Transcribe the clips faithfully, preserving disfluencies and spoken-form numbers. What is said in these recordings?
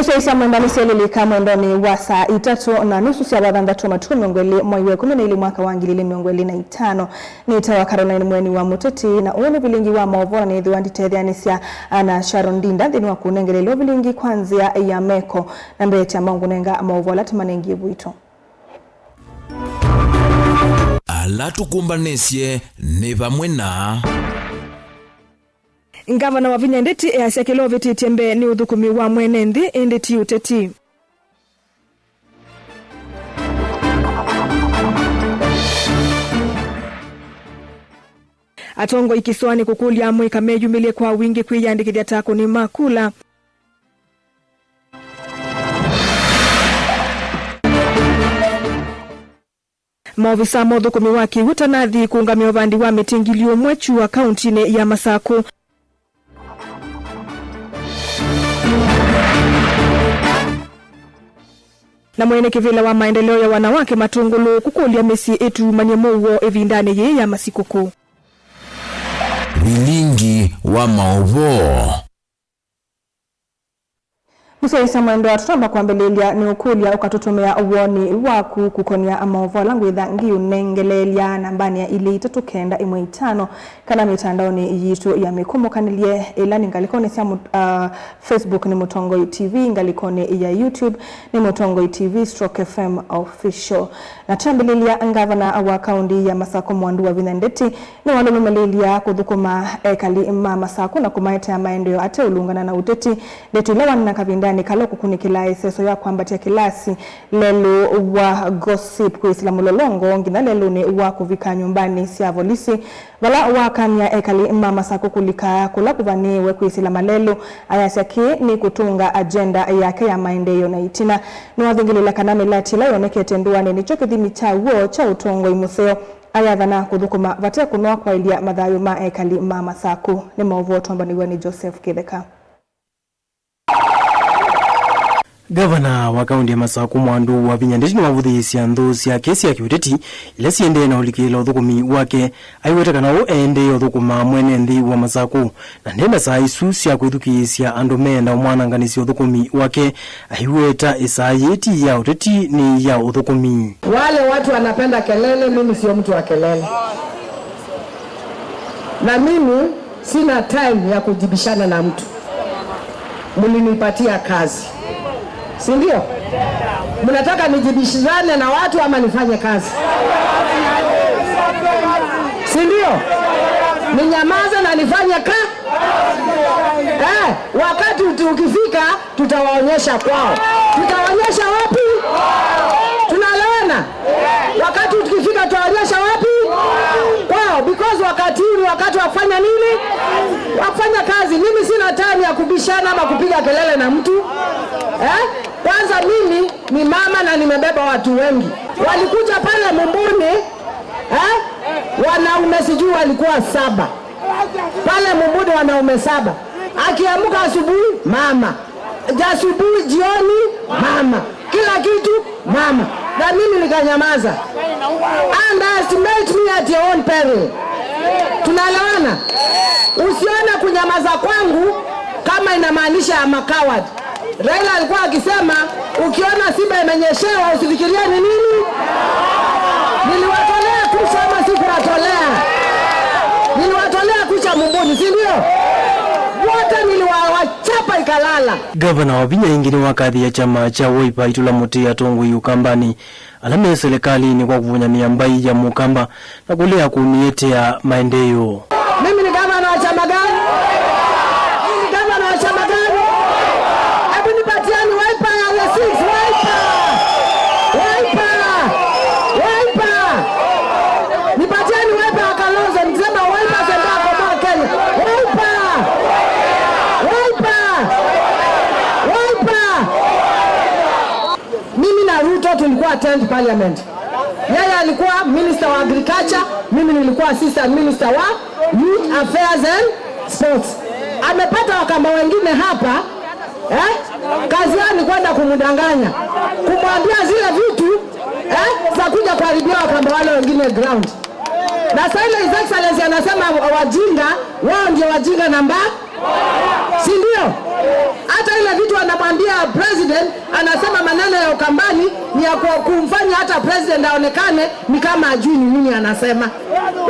Icio sya mwenda nĩsyelilika mwendonĩ wa saa itatũ na nusu sya wathanthatũ, matukũ mĩongo ĩlĩ, mwai wa ĩkũmi na ilĩ, mwaka wa ngili ilĩ mĩongo ĩlĩ na itano. Nĩtawa Caroline Mweni wa Mũteti, na ũũ nĩ vilingi wa maũvoo, na nĩthĩwa nditetheanĩsya na Sharon Ndinda nthĩnĩ wa kũnengelelya vilingi kwa nzĩa ya meko. Na mbee kya maũngũnenga maũvoo ala tũmanengie vuito. Ala tũkũmbanĩsye nĩ vamwe na. Ngavana Wavinya Ndeti easya kĩla ũvĩtĩtye mbee nĩ ũthũkũmi wa mwene nthĩ, ĩndĩ ti ũteti. Atongoi kĩsũanĩ kũkũlya amũika meyumĩlye kwa wingĩ kwĩyandĩkĩthya ta akũni ma kula. Maovisa ma ũthũkũmi wa kĩw'ũ ta nathi kũũngamĩa ũvandi wa mĩtĩ ngili ũmwe Kyua kauntinĩ ya Masakũ. Na mwene kĩvĩla wa maendeleo ya wanawake Matũngũlũ kũkũlya mĩsyĩ ĩtuumany'e mũuo ĩvindanĩ yĩĩ ya masikũkũ. Vilingi wa maũvoo. Mũsyaĩĩsya mwendwa, tũtamba kwambĩlĩlya nĩ ũkũlya ũkatũtũmĩa woni waku kũkonĩa maũvoo ala ngwĩtha ngĩũnengeleelya nambanĩ ya ilĩ itatũ kenda ĩmwe itano, kana mĩtandaonĩ yitũ ya mĩkũmũkanĩlye, ĩla nĩ ngalĩkonĩ sya mũ-, ah, Facebook nĩ Mũtongoi T V, ngalĩkonĩ ya YouTube nĩ Mũtongoi T V stroke F M Official. Na twambĩlĩlya, ngavana wa kaunti ya Masakũ Mwandu Wavinya Ndeti nĩwalũlũmĩlĩlya kũthũkũma ekali ma Masakũ na kũmaetea maendeeo ateũlũngana na ũteti. Ndeto ila wanena kavindanĩ kala ũkũkunĩkĩla ĩseso ya kwambatya kĩlasi lelũ wa Gossip kwĩsĩla Mũlolongo nginya lelũnĩ wa kũvika nyũmbanĩ sya volisi, vala wakany'a ekali ma Masakũ kũlika kũla kũvanĩĩwe kwĩsĩla malelũ, ayasya kĩĩ nĩ kũtũnga agenda yake ya maendeeo na ĩtina. Nĩwathingĩlĩĩla kana mĩlatĩ ĩla yonekete ndũanĩ nĩkyo kĩthimi kya w'o kya ũtongoi mũseo. Ayathana kũthũkũma vate kũnoa kwaĩlya mathayũ ma ekali ma Masakũ. Nĩ maũvoo twambanĩw'a nĩ Joseph Kĩtheka. Ngavana wa kaunti ya Masakũ Mwandu Wavinya Ndeti nĩwavũthĩĩsya nthũ syake sya kĩũteti ila siendee na ũlikĩla ũthũkũmi wake. Aiweta kana ũũ eendee ũthũkũma mwene nthĩ wa Masakũ, na ndenda saa isu sya kwĩthukĩĩsya andũ meenda ũmwananganĩsya ũthũkũmi wake. Aiweta ĩsaa yĩĩ ti ya ũteti, nĩ ya ũthũkũmi. Wale watu wanapenda kelele, mimi sio mtu wa kelele. Na mimi sina time ya kujibishana na mtu. Mlinipatia kazi, si ndio? Mnataka nijibishane na watu ama nifanye kazi? Si ndio? Ninyamaze na nifanye ka-, eh, wakati uti-, ukifika, tutawaonyesha kwao. Tutawaonyesha wapi? Tunaelewana? Wakati ukifika, tutawaonyesha wapi? Kwao, because wakati huu ni wakati wa kufanya nini? Wa kufanya kazi. Mimi sina time ya kubishana ama kupiga kelele na mtu. Eh? Kwanza mimi ni mama na nimebeba watu wengi. Walikuja pale Mumbuni, eh? Wanaume sijui walikuwa saba. Pale Mumbuni wanaume saba. Akiamka asubuhi, mama. Asubuhi, jioni, mama. Kila kitu, mama. Na mimi nikanyamaza. Underestimate me at your own peril. Tunaelewana? Usione kunyamaza kwangu kama inamaanisha I'm a coward. Raila alikuwa akisema, "Ukiona simba imenyeshewa, usifikirie ni nini." Niliwatolea kucha ama sikuwatolea? Niliwatolea kucha Mumbuni, si ndio? Wote niliwachapa ikalala. Gavana Wavinya ĩngĩ nĩwakathĩĩe kyama kya Wiper itũla mũtĩ atongoi Ũkambanĩ ala me selekalĩnĩ kwa kũvũnyamĩa mbaĩ ya Mũkamba na kũlea kũmĩetea maendeeo. Mimi ni gavana wa chama gani? Mimi ni gavana wa chama gani? Hebu nipatieni Wiper ya the six, Wiper! Wiper! Wiper! Nipatieni Wiper ya Kalonzo, nikisema Wiper, Sendako, Mwa Kenya. Wiper! Wiper! Wiper! Mimi na Ruto tulikuwa attend parliament. Yeye alikuwa minister wa agriculture, mimi nilikuwa assistant minister wa youth affairs and sports. Amepata Wakamba wengine hapa, eh? Kazi yao ni kwenda kumdanganya, kumwambia zile vitu, eh, za kuja kuharibia Wakamba wale wengine ground. Na sasa ile His Excellency anasema wajinga, wao ndio wajinga namba, si ndio? Hata ile vitu wanamwambia Ndio president anasema maneno ya Ukambani ni ya ku-, kumfanya hata president aonekane ni kama ajui ni nini anasema.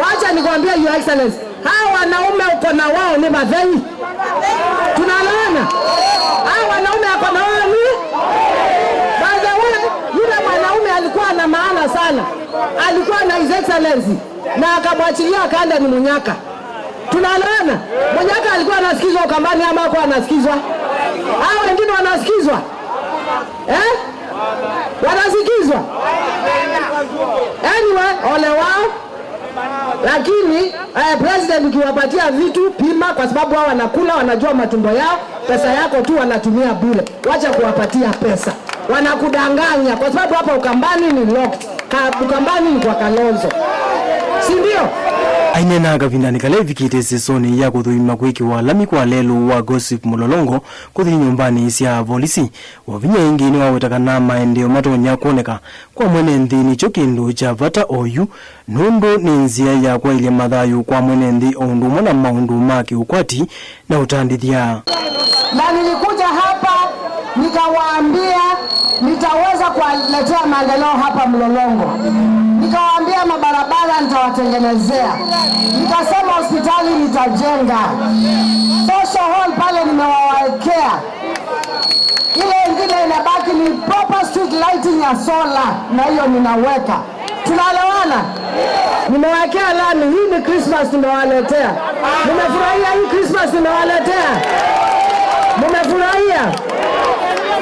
Wacha nikwambie, Your Excellency, hawa wanaume uko na wao ni mathei. Tunaelewana? Hawa wanaume ako na wao ni, by the way, yule mwanaume alikuwa na maana sana. Alikuwa na His Excellency na akamwachilia akaenda ni Munyaka. Tunaelewana? Munyaka alikuwa anasikizwa Ukambani ama hakuwa anasikizwa? Hao wengine wanasikizwa? Eh? Wanasikizwa? Anyway, ole wao. Lakini eh, president ukiwapatia vitu, pima, kwa sababu hao wanakula, wanajua matumbo yao, pesa yako tu wanatumia bure. Wacha kuwapatia pesa. Wanakudanganya kwa sababu hapa Ukambani ni locked. Ka-, Ukambani ni kwa Kalonzo. Si ndio? Aineena kavindanĩ kala ĩvikĩte ĩsesonĩ ya kũthũima kwĩkĩwa lami kwa lelũ wa Gossip Mũlolongo kũthi nyũmbanĩ sya volisi, Wavinya ĩngĩ nĩwaweta kana maendeeo matonya kwoneka kwa mwene nthĩ nĩkyo kĩndũ kya vata oyu, nũndũ nĩ nzĩa ya kwaĩlya mathayũ kwa mwene nthĩ o ũndũ ũmwe na maũndũ ma kĩũkwati na ũtandĩthya. Na nilikuja hapa nikawaambia nitaweza kuwaletea maendeleo hapa Mlolongo, nikawaambia mabarabara nitawatengenezea, nikasema hospitali nitajenga, social hall pale nimewawekea, ile ingine inabaki ni proper street lighting ya solar, na hiyo ninaweka. Tunaelewana? Nimewekea lami. Hii ni Christmas nimewaletea. Mumefurahia hii Christmas nimewaletea? Mumefurahia?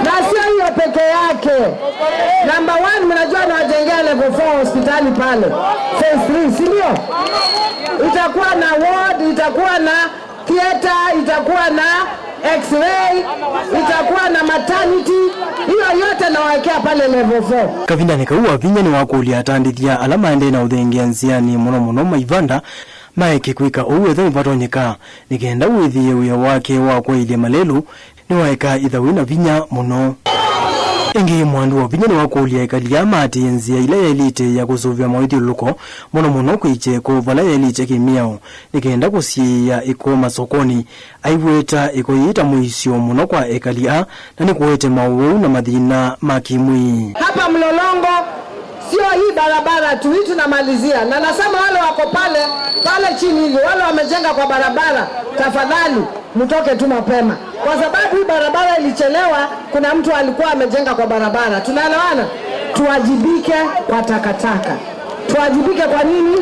Na sio hiyo peke yake. Number one, mnajua nawajengea level four hospitali pale. Phase three, si ndio? Itakuwa na ward, itakuwa na theater, itakuwa na x-ray, itakuwa na maternity, hiyo yote nawekea pale level four. Kavindanĩ kau, Wavinya nĩwakũlya atandĩthya ala maendee na ũthengeea nzĩanĩ, mũno mũno maivanda, maeke kwĩka ũu ethĩwa nĩvatonyeka, nĩ kenda wĩthĩe wĩa wake wa kwaĩlya malelũ nĩwaeka ĩthau na vinya mũno. Ĩngĩ, Mwandu Wavinya nĩwakũlya ekali aa maatĩĩe nzĩa ila yaĩlĩte ya kũsũvĩa mawĩthyũlũlũko, mũno mũno kwĩ kyeko vala yaĩlĩte kĩ-mĩao, nĩ kenda kũsiĩĩa ĩko masokonĩ. Aiweta ĩko yĩĩ ta mũisyo mũno kwa ekali aa, na nĩkũete maũwau na mathĩna ma kĩ-mwĩĩ. Hapa Mlolongo, sio hii barabara tu, hii tunamalizia. Na nasema wale wako pale, pale chini hivi, wale wamejenga kwa barabara, tafadhali, mtoke tu mapema. Kwa sababu hii barabara ilichelewa, kuna mtu alikuwa amejenga kwa barabara. Tunaelewana? Tuwajibike kwa takataka. Tuwajibike kwa nini?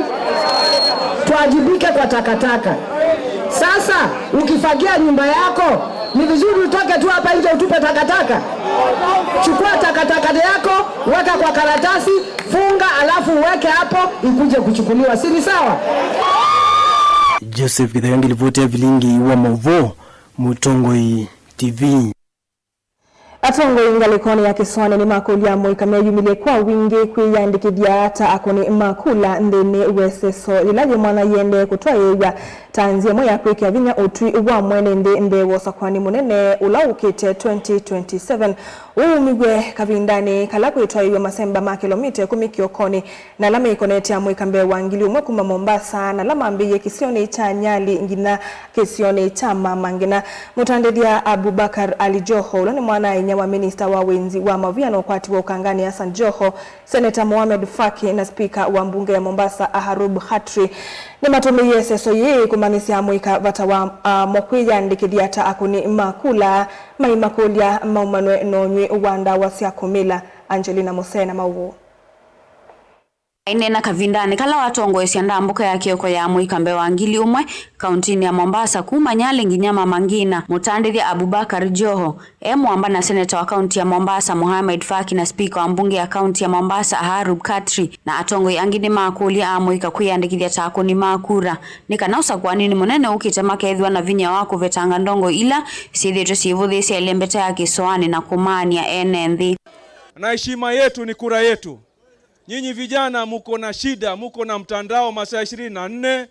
Tuwajibike kwa takataka. Sasa, ukifagia nyumba yako, ni vizuri utoke tu hapa nje utupe takataka? Chukua takataka yako, weka kwa karatasi, funga, alafu uweke hapo, ikuje kuchukuliwa. Si ni sawa? Joseph Gĩtheka, ngilivoti ya vilingi wa maũvoo, Mũtongoi T V. Atongoi ngalĩkonĩ ya kĩsoanĩ nĩmakũlya amũika meyumĩlye kwa wingĩ kwĩyandĩkĩthya ta akũni ma kula nthĩnĩ wa ĩseso yĩla yĩ mwanya yĩendee kũtwaĩĩw'a ta nzĩa ĩmwe ya kwĩkĩa vinya ũtwi wa mwene nthĩ mbee wa ũsakũani mũnene ũla ũkĩte twenty twenty-seven. Ũu wumiw'e kavindanĩ kala kwĩtwaĩĩw'a masemba ma kĩlomita ĩkũmi kĩokonĩ na ala meikonetye amũika mbee wa ngili ũmwe kuma Mombasa, na ala mambĩĩie kĩsionĩ kya Nyali nginya kĩsionĩ kya Mama Ngina. Mũtandĩthya Abubakar Ali Joho, ũla nĩ mwana-a-inyia wa minista wa wĩnzi wa mavia na ũkwati wa ũkanganĩ Hassan Joho, Seneta Mohamed Faki na spika wa mbunge ya Mombasa Aharub Khatri nĩmatũmĩie ĩseso yĩĩ kũmanyĩsya amũika vata wa, a, mo kwĩyandĩkĩthya ta akũni ma kula, maimakũlya maumanwe na ũnyw'ĩ wa ndawa sya kũmila. Angelina Musee na maũvoo. Aineena kavindanĩ kala watongoesya ndambũka ya kĩoko ya amũika mbee wa ngili ũmwe kauntinĩ ya Mombasa, kuma Nyali nginya Mama Ngina, mũtandĩthya Abubakar Joho e mũamba na seneta wa kaunti ya Mombasa Mohamed Faki na spika wa mbunge ya kaunti ya Mombasa Aharub Khatri na atongoi angĩ nĩmakũlya amũika kwĩyandĩkĩthya ta akũni ma kura nĩ kana ũsakũaninĩ mũnene ũkĩte makethĩwa na vinya wa kũvetanga ndongo ila syĩthĩĩtwe syĩvũthĩĩsya ĩlembeta ya kĩsoanĩ na kũmaany'a ene nthĩ. Na heshima yetu ni kura yetu. Nyinyi vijana muko na shida, muko na mtandao masaa ishirini na nne,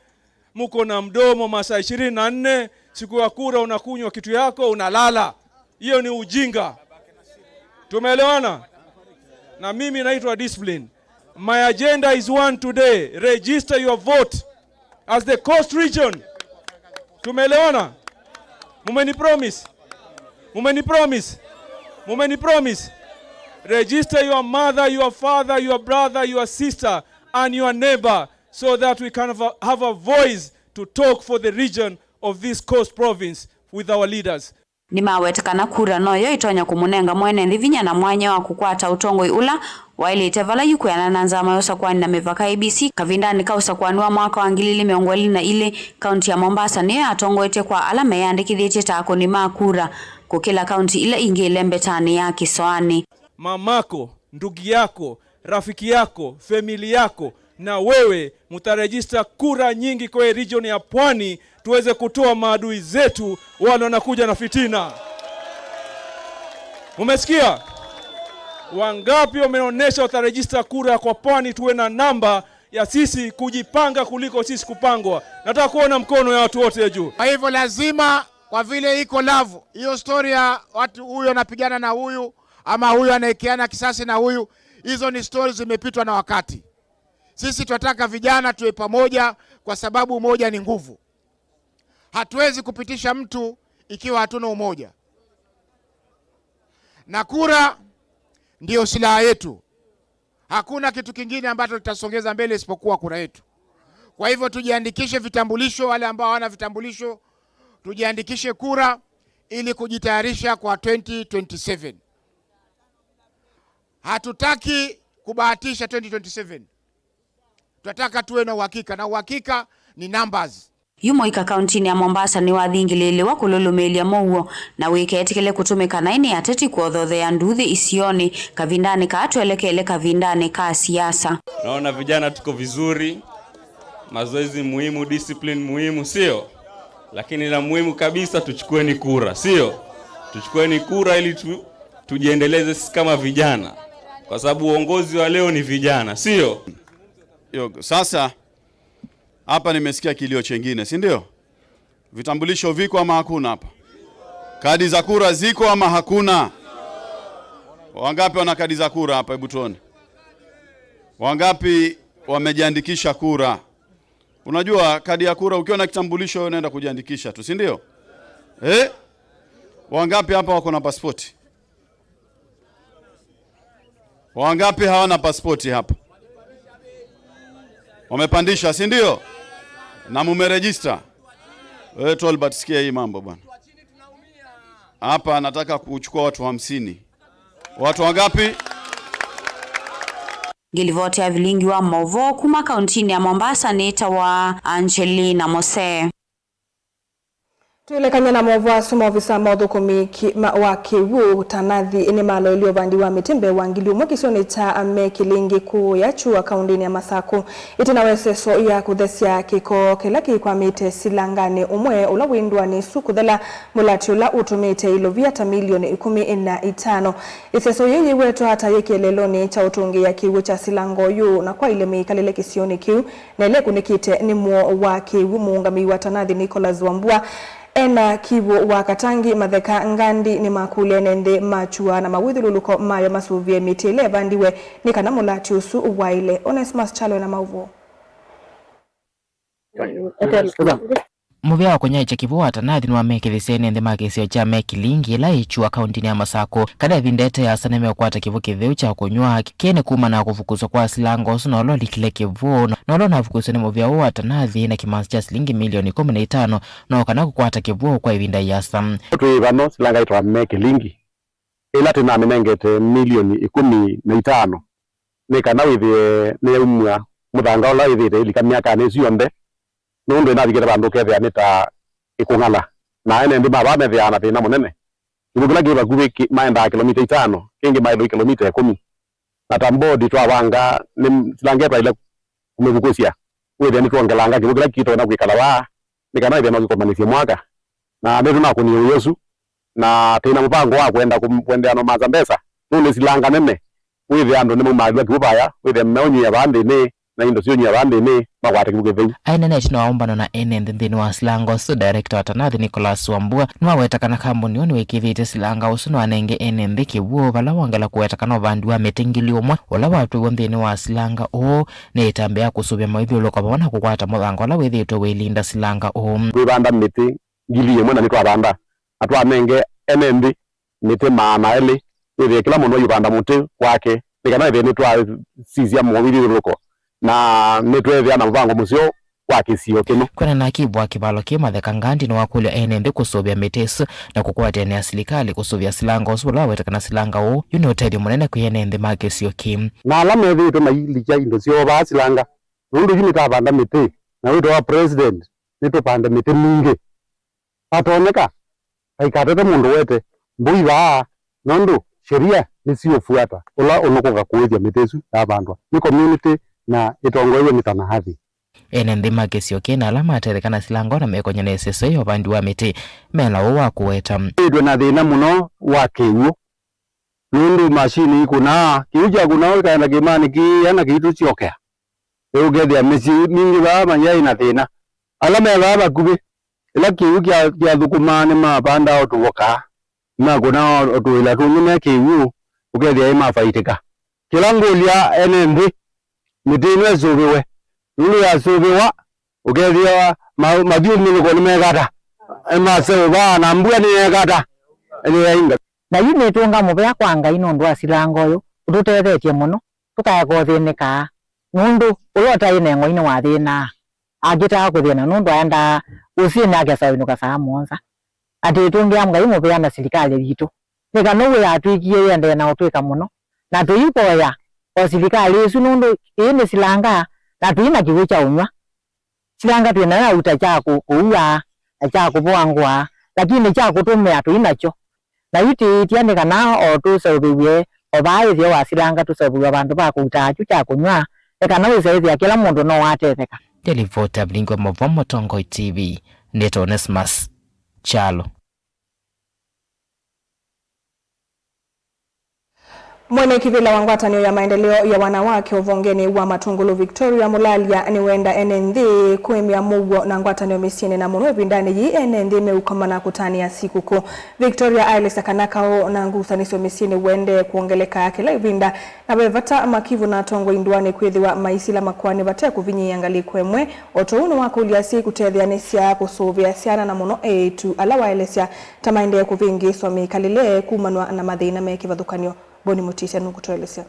muko na mdomo masaa ishirini na nne, siku ya kura unakunywa kitu yako, unalala. Hiyo ni ujinga. Tumeelewana? Na mimi naitwa Discipline. My agenda is one today. Register your vote as the Coast Region. Tumeelewana? Mumeni promise. Mumeni promise. Mumeni promise. Register your mother, your father, your brother, your sister, and your neighbor, so that we can have a, have a voice to talk for the region of this Coast Province with our leaders. Nĩmaweta kana kura noyo ĩtonya kũmũnenga mwene nthĩ vinya na mwanya wa kũkwata ũtongoi ũla waĩlĩte vala yu kwĩanana na nzama ya ũsakũani na mĩvaka A B C. Kavindanĩ ka ũsakũani wa mwaka wa ngili ilĩ mĩongo ĩlĩ na ilĩ, kaunti ya Mombasa nĩyo yatongoetye kwa ala meyandĩkĩthĩtye ta akũni ma kura kũkĩla kaunti ila ingĩ ilembetanĩ ya kĩsoanĩ. Mamako, ndugu yako, rafiki yako, family yako, na wewe mutarejista kura nyingi kwa region ya Pwani, tuweze kutoa maadui zetu wale wanakuja na fitina. Mumesikia? Wangapi wameonyesha watarejista kura kwa Pwani, tuwe na namba ya sisi kujipanga kuliko sisi kupangwa? Nataka kuona mkono ya watu wote juu. Kwa hivyo lazima, kwa vile iko love, hiyo story ya watu huyo anapigana na huyu ama huyu anaekeana kisasi na huyu, hizo ni stories zimepitwa na wakati. Sisi tunataka vijana tuwe pamoja, kwa sababu umoja ni nguvu. Hatuwezi kupitisha mtu ikiwa hatuna umoja. Na kura ndio silaha yetu. Hakuna kitu kingine ambacho tutasongeza mbele isipokuwa kura yetu. Kwa hivyo tujiandikishe vitambulisho, wale ambao hawana vitambulisho, tujiandikishe kura ili kujitayarisha kwa twenty twenty-seven. Hatutaki kubahatisha twenty twenty-seven. Tunataka tuwe na uhakika, na uhakika ni numbers. Yu mũika kauntinĩ ya Mombasa nĩwathingĩlĩĩlĩwa kũlũlũmĩĩlya mũuo na wĩkeetĩkĩle kũtũmĩka naĩ nĩ ateti kũothothea nduuthĩ isionĩ kavindanĩ kaa twelekele kavindanĩ ka siasa. Naona vijana tuko vizuri, mazoezi muhimu, discipline muhimu, sio? Lakini la muhimu kabisa, tuchukueni kura, sio? Tuchukueni kura ili tu, tujiendeleze sisi kama vijana, kwa sababu uongozi wa leo ni vijana, sio? Yo, sasa, hapa nimesikia kilio chengine, si ndio? Vitambulisho viko ama hakuna hapa? Kadi za kura ziko ama hakuna? Wangapi wana kadi za kura hapa? Hebu tuone. Wangapi wamejiandikisha kura? Unajua, kadi ya kura, ukiwa na kitambulisho, wewe unaenda kujiandikisha tu, si ndio? Eh? Wangapi hapa wako na pasipoti? Wangapi hawana pasipoti hapa? Wamepandisha, si ndio? Na mumerejista? Wewe Tolbert, sikia hii mambo bwana. Hapa nataka kuchukua watu hamsini. Watu wangapi? Ngilivoti ya vilingi wa mauvoo kuma kauntinĩ ya Mombasa nĩtawa Angelina Mose. Twĩlekany'a na maũvoo asu, maovisa ma ũthũkũmi ki-, ma, wa kĩw'ũ Tanathi nĩmaloelye ũvandi wa mĩtĩ mbee wa ngili ũmwe kĩsionĩ kya Mekilingĩ kũũya Kyua kaũndĩnĩ ya Masakũ, ĩtina wa ĩseso ya kũthesya kĩko kĩla kĩkwamĩte silanganĩ ũmwe ũla wĩ ndũanĩ ĩsu kũthela mũlatĩ ũla ũtũmĩte ilovia ta milioni ĩkũmi na itano. Ĩseso yĩĩ yĩwetwa ata yĩ kĩeleelonĩ kya ũtũngĩĩa kĩw'ũ kya silanga ũyũ, na kwaĩle mĩkalĩle kĩsionĩ kĩu na ĩla ĩkunĩkĩte nĩ mũo wa kĩw'ũ. Mũũngamĩi wa Tanathi Nicholas Wambua ena kiw'ũ wa Katangi Matheka Ngandi nĩmakũlya ene nthĩ ma Kyua na mawĩthyũlũlũko mayo masũvĩe mĩtĩ ĩla ĩvandiwe nĩ kana mũlatĩ ũsu waĩle. Onesmus Kyalo na maũvoo. Mũvĩa wa kũnyaĩĩkya kĩw'ũ wa Tanathi nĩwamekĩthisye ene nthĩ ma kĩsio kya Mekilingĩ ĩla yĩ Kyua kaũntĩnĩ ya Masakũ kana ĩvinda ĩte asa nĩmekwata kĩw'ũ kĩtheu kya kũnyw'a kĩĩ nĩ kumana na kũvukũswa kwa silanga ũsu na ũla ũlikile kĩw'ũ na ũla ũnavukũsw'e nĩ mũvĩa ũũ wa Tanathi na kĩmanzi kya silingi milioni ĩkũmi na itano no kana kũkwata kĩw'ũ kwa ĩvinda ĩasa. Twĩ vano silanga ĩtawa Mekilingĩ ĩla tũnamĩnengete milioni ĩkũmi na itano nĩ kana wĩthĩe nĩyaumw'a mũthanga ũla ĩthĩĩte ĩlika myakanĩ ĩsu yonthe, nũndũ ĩnavikĩte vandũ ũkethĩa nĩ ta ĩkũng'ala, na ene nthĩ ma vaa methĩawa na thĩna mũnene. Kĩw'ũ kĩla kĩ vakuvĩ kĩ-, maendaa kĩlomita itano, kĩngĩ maĩlũ ĩ kĩlomita ĩkũmi, na ta mbodi twavanga nĩ silanga ĩtwaĩle kũmĩvukũsya, wĩthĩa nĩtwongelanga kĩw'ũ kĩla kĩtonya kwĩkala vaa nĩ kana ĩthĩa no kĩkomanĩsye mwaka, na nĩtũnakũnie wĩa ũsu, na twĩ na mũvango wa kwenda kũ-, kwendeea na ũmanza mbesa, nũndũ nĩ silanga nene, wĩthĩa andũ nĩmaumaalw'a kĩw'ũ vaya, wĩthĩa meũnyia vaa nthĩnĩ, na indo syũnyia vaa nthĩnĩ, makwate kĩw'ũ kĩtheu. Aineenete na waũmbano na ene nthĩ nthĩnĩ wa silanga ũsu, director wa Tanathi Nicholas Wambua nĩwaweta kana kambuni ũũ nĩwĩkĩĩthĩtye silanga ũsu nĩwanenge ene nthĩ kĩw'ũ, vala wongela kũweta kana ũvandi wa mĩtĩ ngili ũmwe ũla watwĩw'e nthĩnĩ wa silanga ũũ nĩ ĩtambya ya kũsũvĩa mawĩthyũlũlũko vamwe na kũkwata mũthanga ũla wĩthĩĩtwe wĩlinda silanga ũũ. Twĩvanda mĩtĩ ngili ĩmwe na nĩtwavanda, na twanenge ene nthĩ mĩtĩ maana elĩ, Twĩthĩe kĩla mũndũ ayũvanda mũtĩ wake, nĩ kana ĩthĩe nĩtwasisya mowĩthyũlũlũko na nĩtweethĩa na mũvango mũseo wa kĩsio kĩno. Kwĩanana na kĩw'ũ wa kĩvalo kĩĩ, Matheka Ngandi nĩwakũlya ene nthĩ kũsũvĩa mĩtĩ ĩsu na kũkwatanĩa na silikalĩ kũsũvĩa silanga ũsu ũla waweta kana silanga ũũ yu nĩ ũtethyo mũnene kwĩ ene nthĩ ma kĩsio kĩĩ. Na ala methĩĩtwe mailikya indo syoo vaa silanga, nũndũ yu nĩtavanda mĩtĩ na wĩto wa president nĩtũvande mĩtĩ mingĩ. Vatonyeka, vaikatete mũndũ wete mbũi vaa, nũndũ sheria nĩsiũfuata ũla ũnũkũka kũĩthya mĩtĩ ĩsu yavandwa nĩ community na ĩtongoew'e nĩ Tana Athi. Ene nthĩ ma kĩsio kĩĩ na ala matetheka na silanga ona mekonya na ĩseso ya ũvandi wa mĩtĩ, mena ũũ wa kũweta. Twĩtwe na thĩna mũno wa kĩw'ũ, nũndũ mashini ikũnaa, kĩw'ũ kyakũnaa ĩkaenda kĩĩmanĩ kĩĩ, ana kĩitũ syokea. Rĩu ũkethĩa mĩsyĩ mingĩ vaa mayaĩ na thĩna. Ala me vaa vakuvĩ, ĩla kĩw'ũ kya-, kyathũkũmaa nĩmavandaa o tũvokaa, nĩmakũnaa o tũĩla tũngĩ me kĩw'ũ, ũkethĩa ĩmafaitĩka. Kĩla ngũlya ene nthĩ, mĩtĩ ĩno ĩsũvĩwe, nũndũ yasũvĩwa, ũkethĩa ma-, mathyũmũlũko nĩmekata, nĩmaseũvaa, na mbua nĩyekata, nĩyainga. Na yu nĩtũnga mũvea kwa Ngai nũndũ wa silanga ũyũ ũtũtethetye mũno. Tũkaeka ũthĩnĩkaa, nũndũ ũla ũtaĩ na ĩng'oi nĩwathĩnaa, akĩtaa kũthĩna nũndũ aendaa ũsĩ nake saũinũka saa mũonza. Atĩ tũngĩa Ngai mũvea na silikalĩ yitũ, nĩ kana ũu yatwĩkie yĩendee na ũtwĩka mũno, na tũivoya o silikalĩ ĩsu nũndũ ĩĩ nĩ silanga, na tũi na kĩw'ũ kya ũnyw'a. Silanga twĩ nayo ya ũta kya kũ-, kũua na kya kũvoa ngũa, lakini kya kũtũmĩa tũi nakyo. Na yu tĩĩtya nĩ kana o tũseũvĩw'e o vaa ĩtheo wa silanga tũseũvĩw'a vandũ va kũutaa kyu kya kũnyw'a, nĩ kana wĩsa ĩthĩa kĩla mũndũ no watetheka. Nĩ livoti ya Vilingi wa Mavoa Mũtongoi T V, nĩtawa Onesmus Kyalo. Mwene kĩvĩla wa ngwatanĩo ya maendeleo ya wanawake ũvongenĩ wa Matũngũlũ Victoria Mũlalya nĩwenda ene nthĩ kũĩmya mũuo na ngwatanĩo mĩsyĩnĩ, na mũno ĩvindanĩ yĩĩ ene nthĩ meũkomana kũtanĩa sikũkũ. Victoria aelesya kana kaũ na ngusanĩsyo mĩsyĩnĩ ũendee kwongeleka kĩla ĩvinda, na ve vata makivũ na atongoi ndũanĩ kwĩthĩwa maisila makoani vate kũvinyĩĩa ngalĩko ĩmwe. O ta ũu nĩwakũlya asyai kũtetheanĩsya kũsũvĩa syana na mũno eĩtu ala waelesya ta maendee kũvĩngĩĩswa mĩkalĩle kumanwa na mathĩna me kĩvathũkany'o. Boni Mũtĩsya nũkũtũelesya.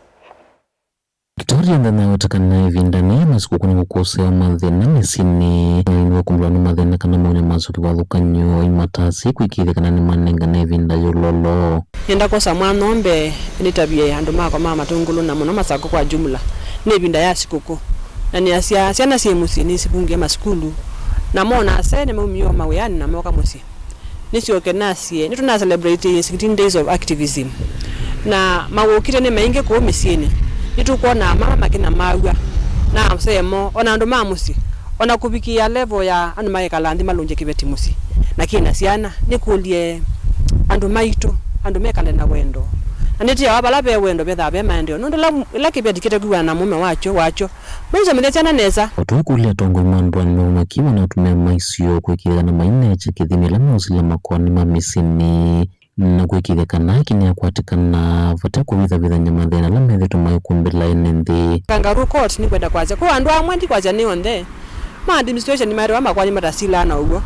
Victoria Nthenya aweta kana ĩvindanĩ ya masikũkũ nĩkũkũsĩawa mathĩna mĩsyĩnĩ, na nĩwakũmbũlwa nĩ mathĩna kana maũnĩ ma kĩvathũkany'o aimatasye kwĩkĩĩthya kana nĩmanengane ĩvinda yũlolo. Nĩenda kwosa mwanya ũũ mbee nĩtavye andũ makwa ma Matũngũlũ na mũno Masakũ kwa jumla nĩ ĩvinda ya sikũkũ, na nĩasya syana syĩ mũsyĩ nĩsivungie masukulu, namo ona ase nĩmaumie o mawĩanĩ na mooka mũsyĩ. Nĩsyoke nasye, nĩtũna celebrate sixteen days of activism. Na mawũkĩte nĩ maingĩ kũu mĩsyĩnĩ. Nĩtũkwona mama makĩna maw'a, na asee moo, ona andũ ma mũsyĩ, ona kũvikĩĩa level ya andũ makekala nthĩ malũngye kĩveti mũsyĩ. Na kĩna syana, nĩkũlye andũ maitũ, andũ mekale na wendo. Na nĩtĩawa vala ve wendo vethaa ve maendeeo. Nũndũ ĩla, ĩla kĩveti kĩtekwĩw'ana na mũme wakyo, wakyo, Maisomethe syana nesa. O tũikũlya atongoi ma ndũanĩ nĩmaumakiwa na atumĩa ma isio kwĩkĩĩthya kana maineekya kĩthimi ĩla meũsila makoani ma mĩsyĩnĩ, na kwĩkĩĩthya kana haki nĩyakwatĩkana vate kũvithavithany'a mathĩna ala methĩĩtwe maikumbĩla ene nthĩ. Kangaroo court nĩkwenda kwasya, kwa andũ amwe, ndikwasya nĩ onthe, ma administration nĩmaetawa makoani matasilaa na ũw'o.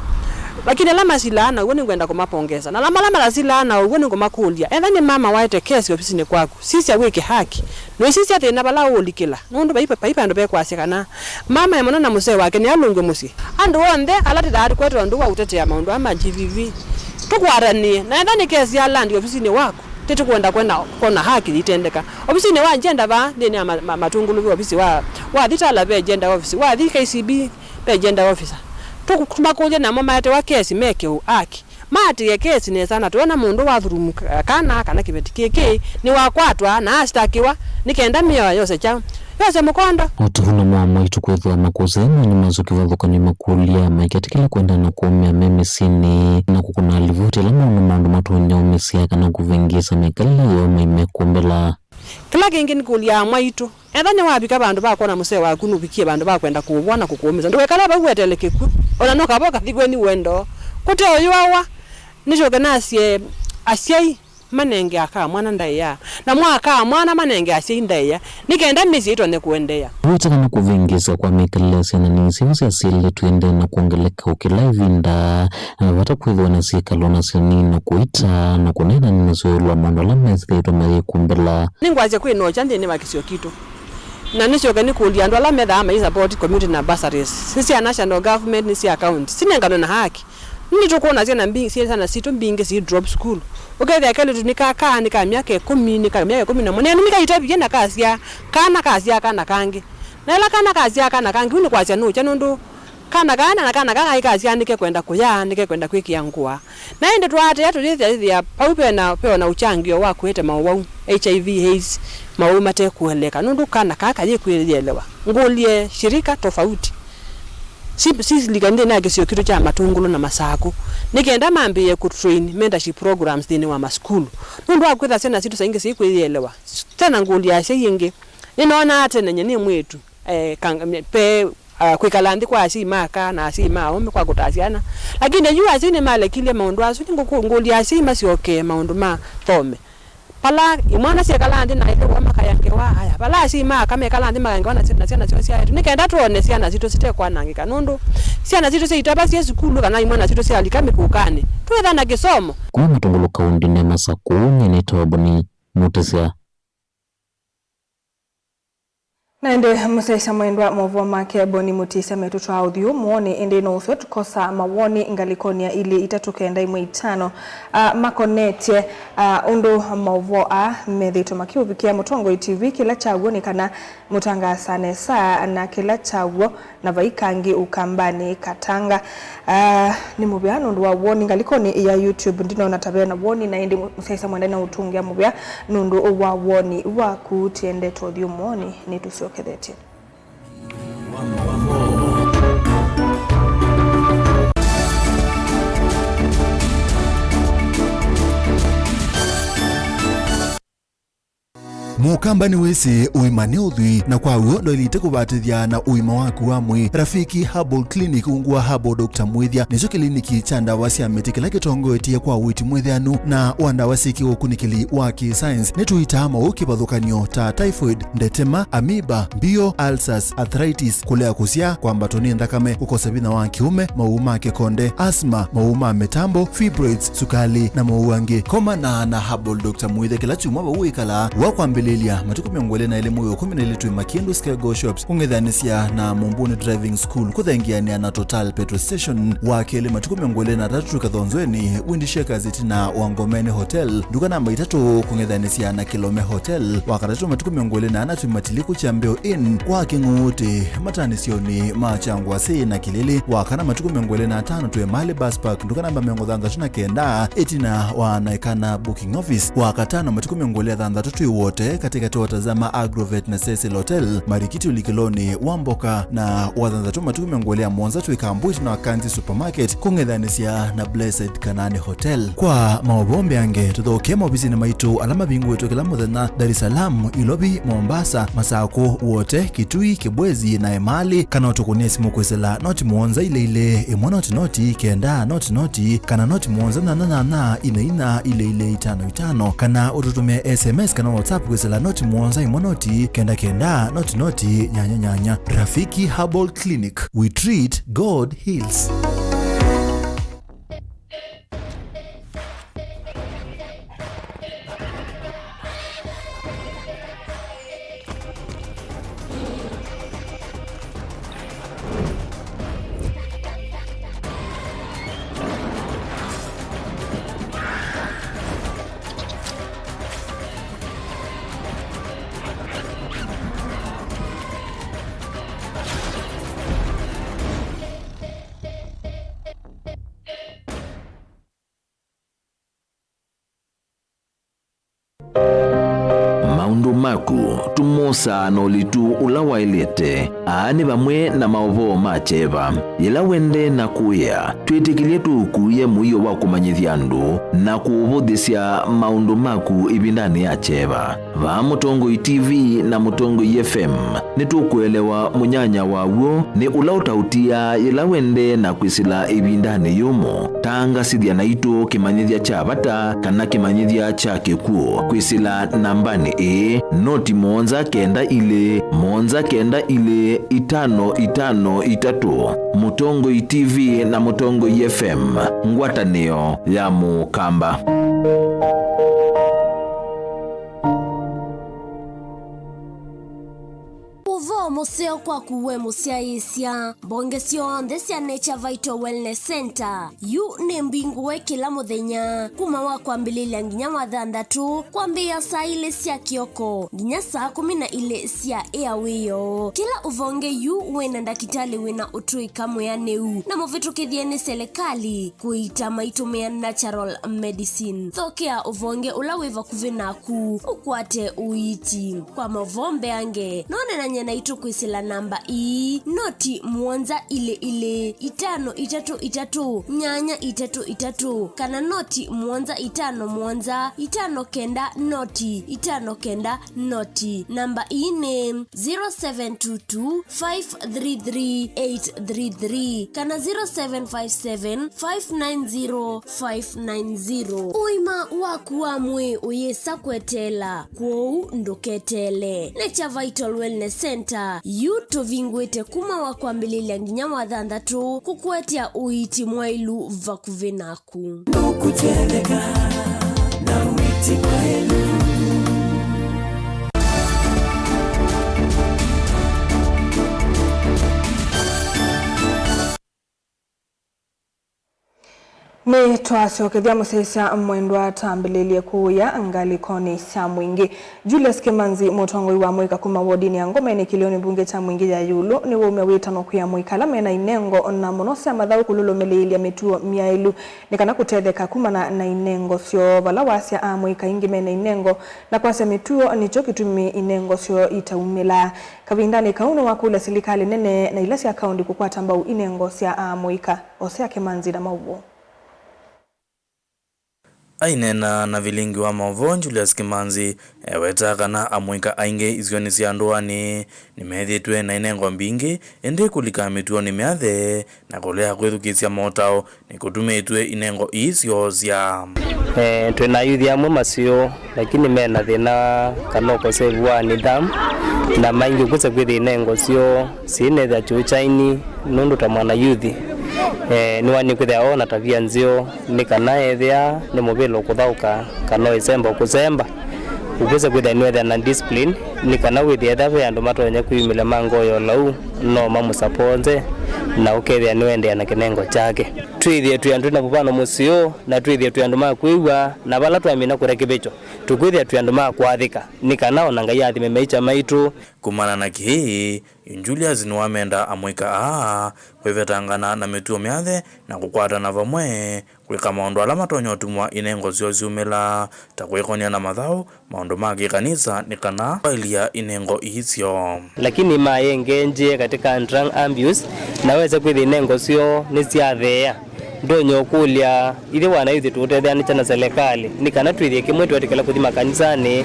Lakini ala masilaa na ũw'o nĩngwenda kũmapongeza. Na ala mala matasilaa na ũw'o nĩngũmakũlya, etha nĩ mama waete kesi ofisinĩ kwaku, sisya wĩke haki. Nũisisya thĩna vala ũũlikĩla. Nũndũ vai, vai vandũ vekwasya kana mama e mũno na mũsee wake nĩalũngw'e mũsyĩ. Andũ onthe ala tũthaa tũkwete ũndũ wa ũtetea maũndũ aa ma G B V, tũkwatanĩe, na ethwa nĩ kesi ya land ofisinĩ waku, nĩtũkwenda kwenda kwona haki yĩitendeka. Ofisinĩ wa gender vaa nthĩnĩ ya ma-, ma-, Matũngũlũ ve ofisi wa, wathi Tala ve gender office, wathi K C B ve gender officer. Tũkũmakũlya namo maetewa kesi meke ũ haki. Maatĩĩe kesi nesa, na twona mũndũ wathulumu ka-, kana, kana kĩveti kĩkĩ nĩwakwatwa na asitakĩwa, nĩ kenda mĩao yose kyaũ, yose mũkondo. O ta ũu namo amwaitũ kwĩthĩwa makũsĩe maũndũ ma kĩvathũkany'o makũlya maiketĩkĩla kwenda na kũũmĩa me mĩsyĩnĩ na kũkũna livoti ĩla maũndũ maũndũ matonya ũmĩsya kana kũvĩngĩĩsa mĩkalĩle yoo maimekumbĩla. Kĩla kĩngĩ nĩkũlya amwaitũ, etha nĩwavika vandũ va kwona mũsee waku nũvikie vandũ va kwenda kũũvũa na kũkũũmĩsya, ndũkekale vau weteele kĩkw'ũ, o na no kava ũkathi kwenyu wendo. Kũte ũyũawa, nĩsyoke nasye asyai, Manenge aka mwana ndaĩa, na mwa aka mwana manenge asyai ndaĩa, nĩ kenda mĩsyĩ ĩtonye kũendeea. Wĩta kana kũvĩngĩĩsya kwa mĩkalĩle ya syana nini syĩu syasyalĩtw'e ĩendee na kwongeleka o kĩla ĩvinda, na vata kwĩthĩwa na syĩkalo nasyo nini na kũita na kũneenany'a nasyo ĩũlũ wa maũndũ ala methĩĩtwe mayĩkumbĩla. Nĩngwasya kwĩ na ũkya nthĩnĩ wa kĩsio kitũ, na nĩsyoke nĩkũlye andũ ala methaa mai support community na bursaries, nĩ sya national government, nĩ sya county, sinenganwe na haki. Nĩtũkwona syana mbingĩ, syana sitũ mbingĩ si drop school. Ũkethĩa kelĩtu nĩ ka, ka, nĩ ka myaka ĩkũmi, nĩ ka myaka ĩkũmi na mũonza. Nĩnũmika itavie na kasya, kana kasya kana kangĩ. Na ĩla kana kasya kana kangĩ, ũu nĩ kwasya nũkya nũndũ kana kana na kana kangĩ kasya nĩkekwenda kũya, nĩkekwenda kwĩkĩa ngũa. Na ĩndĩ twaatĩĩa tũyĩthĩa, ĩthĩa vau vena, veona ũkyangĩo wa kũete maũwau, H I V, AIDS, maũwau matekũeleka. Nũndũ kana kaa kayĩkwĩyĩelewa. Ngũlye shirika tofauti. Si, si silikalĩ nthĩnĩ ya kĩsio kitũ kya Matũngũlũ na Masakũ, nĩ kenda mambĩĩe kũ train mentorship programs nthĩnĩ wa masukulu. Nũndũ wa kwĩtha syana sitũ saingĩ sikwĩyĩelewa. Tena ngũlya asyai ĩngĩ. Nĩnoonaa tene nye nĩ mwĩĩtu, eh, kang-, me-, pe, ah, kwĩkala nthĩ kwa asyai ma aka na asyai ma aũme kwa kũtaa syana. Lakini yu asyai nĩmalekilye maũndũ asu, nĩ ngũkũ-, ngũlya asyai masyokee maũndũ ma thome. Vala imwana syekalaa nthĩ na ĩthe woo makaya ngewa, aya. Vala asyai ma aka mekalaa nthĩ makaya ngewa na sy-, na syana syoo syaetwe, nĩ kenda twone syana sitũ sitekwanangĩka, nũndũ syana sitũ syaitava syĩ sukulu kana imwana sitũ syalika mĩkũkanĩ, twĩtha na kĩsomo. Kuma Matũngũlũ kaũndĩnĩ ya Masakũ, nyie nĩtawa Boni Mũtĩsya. Na ĩndĩ mũsyaĩĩsya mwendwa, maũvoo make Boni Mũtĩsya metũtwaa ũthyũ mũonĩ, ĩndĩ no ũseo tũkosa mawoni ngalĩkonĩ ya ilĩ itatũ kenda ĩmwe itano, ah, makonetye, ah, ũndũ maũvoo aa methĩĩtwe makiũvikĩa. Mũtongoi T V, kĩla kyaw'o nĩ kana mũtangaasa nesa, na kĩla kyaw'o na vai kangĩ Ũkambanĩ Katanga. Ah, nĩ mũvea nũndũ wa woni ngalĩkonĩ ya YouTube. Ndinona ta ve na woni, na ĩndĩ mũsyaĩĩsya mwendwa na ũtũngĩa mũvea nũndũ wa woni waku. Tĩendete ũthyũ mũonĩ, nĩtũsyokethetye. Mũkamba nĩwĩsĩ ũima nĩ ũthwii, na kwa w'o ndwaĩlĩte kũvatĩthya na ũima waku wa mwĩĩ. Rafiki Herbal Clinic, ungu wa Herbal Doctor Mwĩthya, nĩkyo kĩliniki kya ndawa sya mĩtĩ kĩla kĩtongoetye kwa ũiiti mwĩtheanu na wa ndawa syĩ kĩũkunĩkĩli wa kĩ-science. Nĩtũitaa maũũ kĩvathũkany'o ta typhoid, ndetema, amoeba, mbio, ulcers, arthritis, kũlea kũsyaa, kwambatwa nĩ nthakame, kũkosa vinya wa kĩũme, maũũ ma kĩkonde, asthma, maũũ ma mĩtambo, fibroids, sukalĩ, na maũũ angĩ. Komana na Herbal Doctor Mwĩthya kĩla kyumwa vau wĩkalaa. Wa kwambĩlĩlya, matukũ mĩongo ĩlĩ na elĩ mwei wa ĩkũmi na ilĩ twĩ Makindu Skygo Shops, kũng'ethanĩsya na Mumbuni Driving School, kũthengeanĩa na Total Petrol Station. Wa kelĩ, matukũ mĩongo ĩlĩ na atatũ twĩ Kathonzweni, Wind Shakers, ĩtina wa Ngomeni Hotel, nduka namba itatũ, kũng'ethanĩsya na Kilome Hotel. Wa katatũ, matukũ mĩongo ĩlĩ na ana twĩ Matiliku Kyambeo Inn kwa Kĩng'ũũtĩ, matanĩsyonĩ ma Kyangwasĩ na Kĩlĩlĩ. Wa kana, matukũ mĩongo ĩlĩ na atano twĩ Mali Bus Park, nduka namba mĩongo thanthatũ na kenda, ĩtina wa Naikana Booking Office. Wa katano, matukũ mĩongo ĩlĩ na thanthatũ twĩ Wote, katĩkatĩ wa Tazama Agrovet na Cecil Hotel, Marikiti ũlikĩlonĩ wa Mboka. Na wa thanthatũ, matukũ mĩongo ĩlĩ na mũonza twĩ Kambu ĩtina wa Kanzi Supermarket, kũng'ethanĩsya na Blessed Kanani Hotel. Kwa maũvoo mbeange, tũthokee maovisinĩ maitũ ala mavingũĩtwe kĩla mũthenya, Dar es Salaam, Ilovi, Mombasa, Masakũ, Wote, Kitui, Kibwezi, na Emali, kana ũtũkũnĩe simũ kwĩsĩla noti mũonza ilĩ ilĩ, ĩmwe noti noti, kenda noti noti, kana noti mũonza nyanya nyanya, ina ina, ilĩ ilĩ, itano itano, kana ũtũtũmĩe S M S kana WhatsApp kwĩsĩla noti mũonza ĩmwe noti, kenda kenda, noti noti, nyanya nyanya. Rafiki Herbal Clinic, we treat, God heals. Maũndũ maku, tũmosaa na ũlitu ũla waĩlĩte. Aa nĩ vamwe na maũvoo ma kyeva. Yĩla wendee na kũĩa, twĩtĩkĩlye tũũkuĩe mũio wa kũmanyĩthya andũ na kũũvũthĩsya maũndũ maku ĩvindanĩ ya kyeva. Vaa Mũtongoi T V na Mũtongoi F M, nĩtũkũelewa mũnyanya waw'o nĩ ũla ũtaũtiaa yĩla wendee na kwĩsĩla ĩvindanĩ yũmũ. Tangasĩthya naitũ kĩmanyĩthya kya vata kana kĩmanyĩthya kya kĩkw'ũ kwĩsĩla nambanĩ ĩĩ, noti mũonza kenda ilĩ, mũonza kenda ilĩ, itano itano itatũ. Mũtongoi T V na Mũtongoi F M, ngwatanĩo ya Mũkamba. Ũvoo mũseo kwaku we mũsyaĩĩsya. Mbonge syonthe sya Nature Vital Wellness Center yu nĩ mbingũe kĩla mũthenya kuma wa kwambĩlĩlya nginya wa thanthatũ, kwambĩĩa saa ilĩ sya kĩoko nginya saa kũmi na ilĩ sya ĩa wĩoo. Kĩla ũvonge yu wĩ na ndakĩtalĩ wĩ na ũtũĩka mwĩanĩu na mũvĩtũkĩthye nĩ selekalĩ kũita maitũmĩa natural medicine. Thokea ũvonge ũla wĩ vakuvĩ naku ũkwate ũiiti. Kwa maũvoo mbeange, no ũneenany'e naitũ kwĩsĩla namba ii, noti mũonza ilĩ ilĩ, itano itatũ itatũ, nyanya itatũ itatũ, kana noti mũonza itano mũonza, itano kenda noti, itano kenda noti. Namba ii nĩ zero seven two two five three three eight three three kana zero seven five seven five nine zero five nine zero. Ũima waku wa mwĩĩ ũyĩsa kweteela, kwoou ndũketeele. Nature Vital Wellness Center yu tũvingũĩte kuma wa kwambĩlĩlya nginya wa thanthatũ, kũkũetea ũiiti mwaĩlu vakuvĩ naku. Ndũkũtetheka na ũiiti mwaĩlu. Nĩtwasyokethya mũsyaĩĩsya mwendwa twambĩlĩlye kũũya ngalĩkonĩ sya Mwingĩ. Julius Kĩmanzi, mũtongoi wa amũika kuma wodinĩ ya Ngomeni kĩlĩonĩ mbunge kya Mwingĩ ya ĩũlũ, nĩwaumya wĩtano kwĩ amũika ala mena inengo, na mũno sya mathaũ kũlũlũmĩlĩĩlya mĩtuo myaĩlu nĩ kana kũtetheka kumana na inengo syoo, vala wasya amũika aingĩ mena inengo na kwasya mĩtuo nĩkyo kĩtumi inengo syoo itaumĩla. Kavindanĩ kau nĩwakũlya silikalĩ nene na ila sya kaũndi kũkwata mbau inengo sya amũika. Osea Kĩmanzi na maũvoo. Aineena na vilingi wa maũvoo, Julius Kĩmanzi ewetaa kana amũika aingĩ isionĩ sya ndũanĩ nĩmethĩĩtwe na inengo mbingĩ, ĩndĩ kũlika mĩtuonĩ myathe na kũlea kwĩthukĩĩsya motao nĩkũtumĩtw'e inengo ii syoosya. Eh, twĩ na ayuthi amwe maseo, lakini me na thĩna kana ũkosevu wa nidhamu, na maingĩ ũkwĩsa kwĩthĩa inengo syoo syĩnethĩa kyũkyaini, nũndũ ta mwana yuthi, eh, nĩwani kwĩthĩa o na tavia nzeo, nĩ kana ethĩa nĩ mũvĩla ũkũthaũka, kana o ĩsemba ũkũsemba. Ũkwĩsa kwĩthĩa nĩwethĩa na discipline, nĩ kana wĩthĩa ethĩa ve andũ matonya kwĩyumĩlya ma ngoyo lau, no mamũsaponze, na ũkethĩa nĩwendeea na kĩnengo kyake. Twĩthĩe twĩ andũ twĩ na mũvano mũseo, na twĩthĩe twĩ andũ ma kwĩw'a, na vala twamina kũlea kĩvĩkyo, tũkwĩthĩa twĩ andũ ma kũathĩka, nĩ kana o na Ngai athime maisha maitũ. Kumana na kĩĩ, Julius nĩwamenda amũika aa kwĩvetangana na mĩtuo myathe na kũkwatana vamwe kwĩka maũndũ ala matonya ũtumwa inengo syoo syumĩla, ta kwĩkonia na mathaũ, maũndũ ma kĩkanisa, nĩ kana kwaĩlya inengo ii syoo. Lakini mayengenjie katika drug abuse, na wesa kwĩthĩa inengo syoo nĩsyatheea. Ndonya ũkũlya, ithyĩ wanayuthi tũũtetheanĩsya na selekalĩ nĩ kana twĩthĩe kĩmwe twetĩkĩla kũthi makanisanĩ,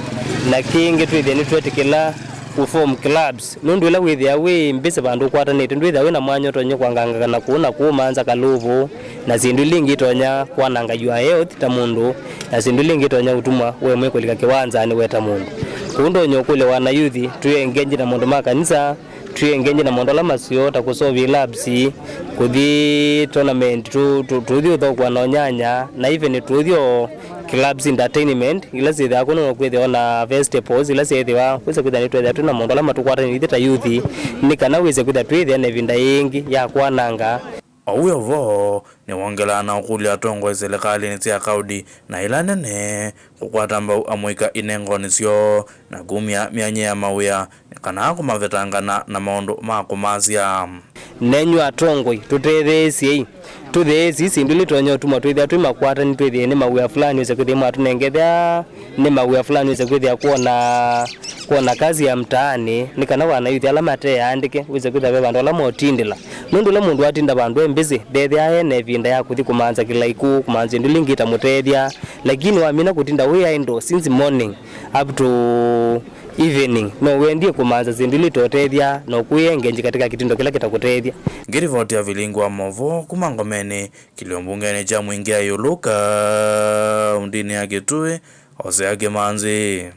na kĩngĩ twĩthĩe nĩtwetĩkĩla kũ form clubs, nũndũ ĩla wĩthĩa wĩ mbĩsĩ vandũ ũkwatanĩte, ndwĩthĩa wĩ na mwanya ũtonya kwangangana kũũ na kũũ, manza kalũvũ, na syĩndũ ila ingĩ itonya kwananga your health ta mũndũ, na syĩndũ ila ingĩ itonya ũtumwa we mwĩ kũlika kĩwanzanĩ we ta mũndũ. Kwoou ndonya ũkũlya wanayuthi twĩ engage na maũndũ ma kanisa, twĩ engage na maũndũ ala maseo ta kũsovie labs, kũthi tournament, tũ- tũ- tũthi ũthokũa na ũnyanya, na even tũthi o clubs entertainment, ila syĩthĩawa kũu no kwĩthĩwa na festivals ila syĩthĩwa, kwĩsa kwĩthĩa nĩtwethĩa twĩ na maũndũ ala matũkwatanĩtye ta yuthi, nĩ kana wĩse kwĩthĩa twĩthĩa na ĩvinda yĩngĩ ya kwananga. O wĩ o vo, nĩwongelaa na ũkũlya atongoi silikalĩnĩ sya kaũndi na ila nene kũkwata mbau amũika inengonĩ syoo na kumya myanya ya mawĩa nĩ kana kũmavetangana na maũndũ ma kũmasya. Nenyu atongoi, tũtetheesyei. Tũthĩĩsye syĩndũ ila itonya ũtuma twĩthĩa twĩ makwatani, twĩthĩe nĩ mawĩa fulani wĩse kwĩthĩa mwatũnengethya, nĩ mawĩa fulani wĩse kwĩthĩa kwona, kwona kazi ya mtaani, nĩ kana wana yuthi ala mateandĩke wĩse kwĩthĩa ve vandũ ala motindĩla. Nũndũ ũla mũndũ atinda vandũ e mbĩsĩ, ndethĩaa e na ĩvinda ya kũthi kũmanza kĩlaikũ, kũmanza ĩndũ lingĩ itamũtethya. Lakini wamina kũtinda wĩ idle since morning up to evening, no wendie kũmanza syĩndũ ila itotethya na ũkwĩengenji katika kitindo kĩla kĩtakũtethya. Ngĩrivoti ya Vilingi wa Maũvoo kuma Ngomeni, kĩlio mbungenĩ kya Mwingĩ ya ĩũlũ kaũndĩnĩ ya Kitui, Hosea Kĩmanzi.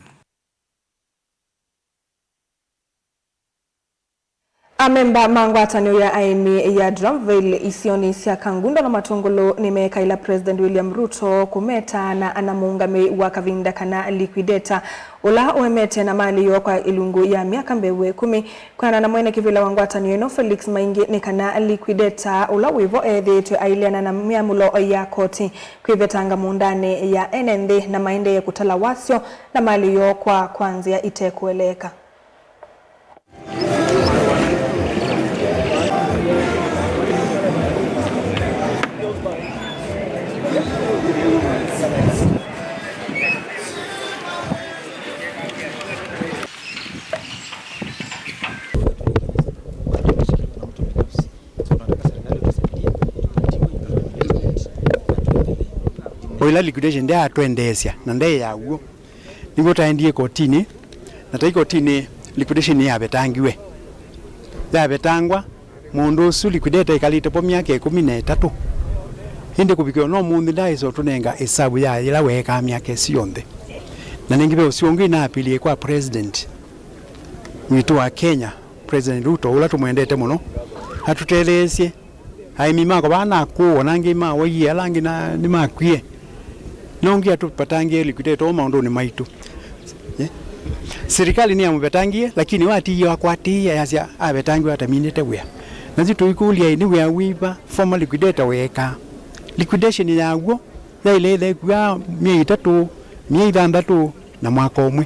Amemba ma ngwatanĩo ya aĩmi ya Dramville isionĩ sya Kangundo na Matũngũlũ nĩmeekaĩla President William Ruto kũmeta na ana mũũngamĩi wa kavinda kana liquidator, ũla ũemete na malĩ yoo kwa ĩlungu ya myaka mbee wa ĩkũmi. Kwĩanana na mwene kĩvĩla wa ngwatanĩo ĩno, Felix Maingi, nĩ kana liquidator ũla wĩvo ethĩĩtwe aileana na myamũlo ya koti kwĩvetanga mũũndanĩ ya ene nthĩ na maendee kũtala wasyo na malĩ yoo kwa, kwa nzĩa itekũeleeka. O ĩla liquidation ndyaatwendeesya na ndaĩ ya w'o, nĩw'o twaendie kotinĩ, na twaĩ kotinĩ, liquidation nĩyavetangiwe. Yavetangwa, mũndũ ũsu liquidator ĩkalĩte po myaka ĩkũmi na ĩtatũ. Ĩndĩ kũvikĩwa no ũmũnthĩ ndaaĩsa ũtũnenga ĩsavu ya yĩla weekaa myaka ĩsu yonthe. Na nĩngĩ ve ũsu ũngĩ naapilie kwa president witũ wa Kenya, President Ruto, ũla tũmwendete mũno, atũtetheesye. Aĩmi makwa vaa nakũũ, ona angĩ mawaie, ala angĩ na, nĩmakwie. No ũngĩ atũvetangĩe liquidator ũũ maũndũnĩ maitũ. Eh? Sirikali nĩyamũvetangie, lakini watiie wakwatĩĩa, yasya avetangiwe ataminĩte wĩa. Nasu tũikũlya, ĩ, nĩ wĩa wĩva former liquidator weekaa? Liquidation ya w'o yaĩle ĩthekua myei ĩtatũ, myei thanthatũ, na mwaka ũmwe.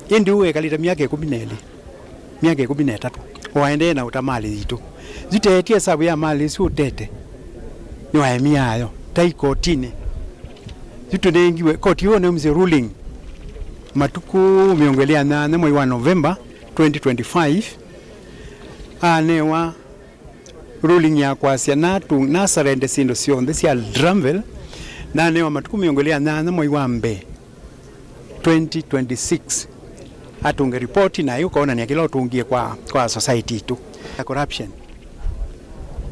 Ĩndĩ ũũ ekalĩte myaka ĩkũmi na ĩlĩ, myaka ĩkũmi na ĩtatũ, o aendee na ũta malĩ yitũ. Yu teetie ĩsavu ya malĩ ĩsu ũtete nĩ aĩmi ayo, ta ikotinĩ. Yu tũnengiwe, koti ĩyo nĩyaumisye ruling matukũ mĩongo ĩlĩ na nyanya mwei wa November twenty twenty-five, anewa ruling ya kwasya natu, nasurrender syĩndũ syonthe sya Dramville, nanewa matukũ mĩongo ĩlĩ na nyanya mwei wa mbee twenty twenty-six, atũnge ripoti naĩ ũkonania kĩla ũtũngie kwa, kwa society itũ ya corruption.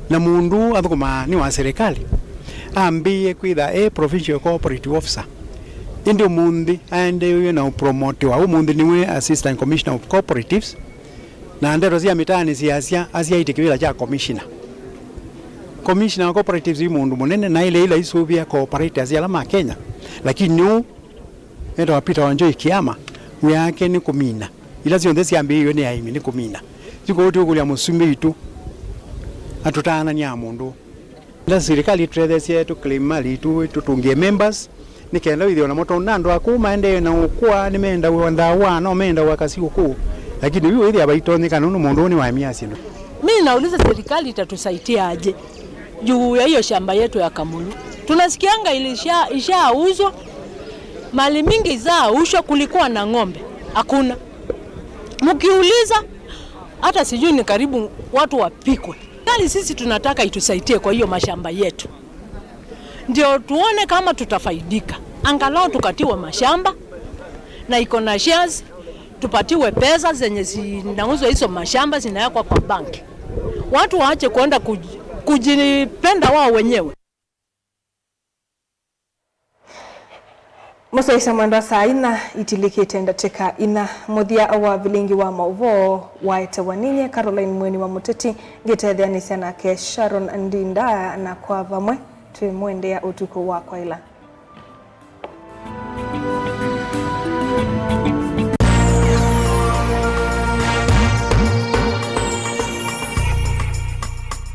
Na mũndũ athũkũmaa nĩ wa serikali, ambĩĩe kwĩtha e provincial cooperative officer, ĩndĩ ũmũnthĩ aendeew'e na ũpromotiwa. Ũmũnthĩ nĩwe Assistant Commissioner of Cooperatives, na ndeto sya mĩtaanĩ syasya asyaĩtye kĩvĩla kya commissioner. Commissioner wa cooperatives yu mũndũ mũnene, na ĩle ila isũvĩa cooperators ala ma Kenya, lakini nĩũ etawa Peter Wanjohi Kiama, wĩa wake nĩ kũmina. Ila syonthe syambĩĩiwe nĩ aĩmi nĩ kũmina. Yu kwoou tũkũlya mũsumbĩ witũ atũtaananĩa mũndũ. Nda sirikali ĩtũtetheesye tũclaim mali itũ, tũtũngĩe members, nĩ kenda wĩthĩwa namo, tondũ na andũ akũũ maendee na ũkũa, nĩmendawa ndawa, no mendawa kasi ũkũũ. Lakini yu wĩthĩa vaitonyeka nũndũ mũndũ ũũ nĩwaemie syĩndũ. Mi nauliza serikali itatusaidia aje juu ya hiyo shamba yetu ya Kamulu? Tunasikianga ilisha-, ishauzwa, mali mingi zaushwa, kulikuwa na ng'ombe, hakuna. Mkiuliza, hata sijui ni karibu watu wapikwe. Serikali sisi tunataka itusaidie kwa hiyo mashamba yetu, ndio tuone kama tutafaidika, angalau tukatiwe mashamba na iko na shares, tupatiwe pesa zenye zinauzwa hizo mashamba zinawekwa kwa banki. Watu waache kuenda kuj-, kujipenda wao wenyewe. Mũsyaĩĩsya mwendwa, saa inya itilikĩte ndatĩka inya. Mũthya wa vilingi wa maũvoo waetewa ninyie Caroline Mweni wa Mũteti, ngĩtetheanĩsya nake Sharon Ndinda, na kwa vamwe twĩmwendea ũtukũ wa kwaĩla.